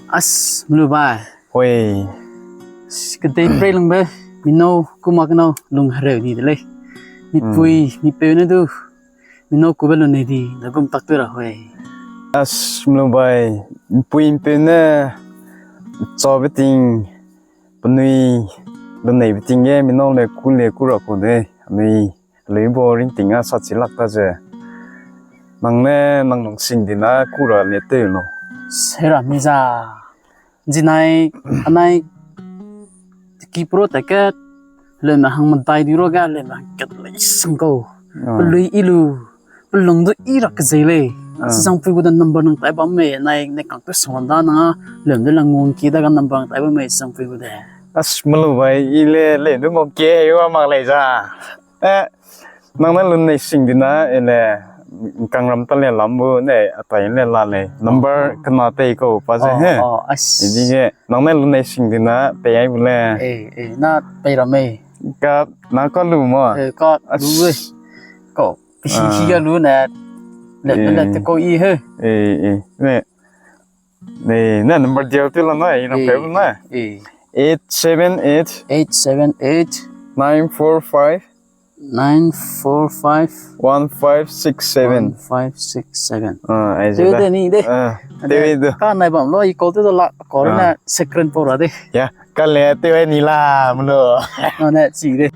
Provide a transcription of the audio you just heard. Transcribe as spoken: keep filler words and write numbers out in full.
As, melu bai. Hoi. Kedei prei lungbe, minau kuma kenau lung hereu ni de lei. Mipui, mipeu ne du, minau kube lun nei di, na gum tak tu ra hoi. As, melu bai, mipui mipeu ne, chabe ting, penui, lun neibe ting ge, minau le ku le ku ra ku de, anui, Lei bo ringting a sa chi lak ta ze. Nang ne nang nung sing di na ku ra le teu lo. Sera mi za. Zinai, anai, ki pro ta ke, le me hang medai di ro ga, le me hang kat lei sang ko. Ah. Pelui i lu, pelung du i ra ke zei lei. Ah. Sisang pui gu de number nang tai bam mei, nai, ne kang tu sang da na, lem de lang ngong ki da ga number nang tai bam mei, sisang pui gu de. As melu bai i le, le du ngong ki, i wa mak lei za. Eh, nang ne lun nei sing di na, e le, kangram ta le lam bu, ne, atai le la lei. Number kena tei kau pa ze, he. Oh, oh, as. Idi ge, nang ne lun nei sing di na, pei ai bu le. Eh, eh, na pei ra mei. Ka, na ka lu mo. Eh, ka lu we. As. Kau, pisi si ga lu ne. Le, le, le, te kau i he. Eh, eh, ne. Ne, ne number diau tu la na, i na pe na. Eh. Eight seven eight. Eight seven eight. Nine four five. Nine four five. One five six seven. One five six seven. Ah, ai ze da. Te ni de. Ah, te de. Ka nai bam lo, i call te do la, call na second por a de. Ya, ka le te ni la, mlo. Na ne chi de.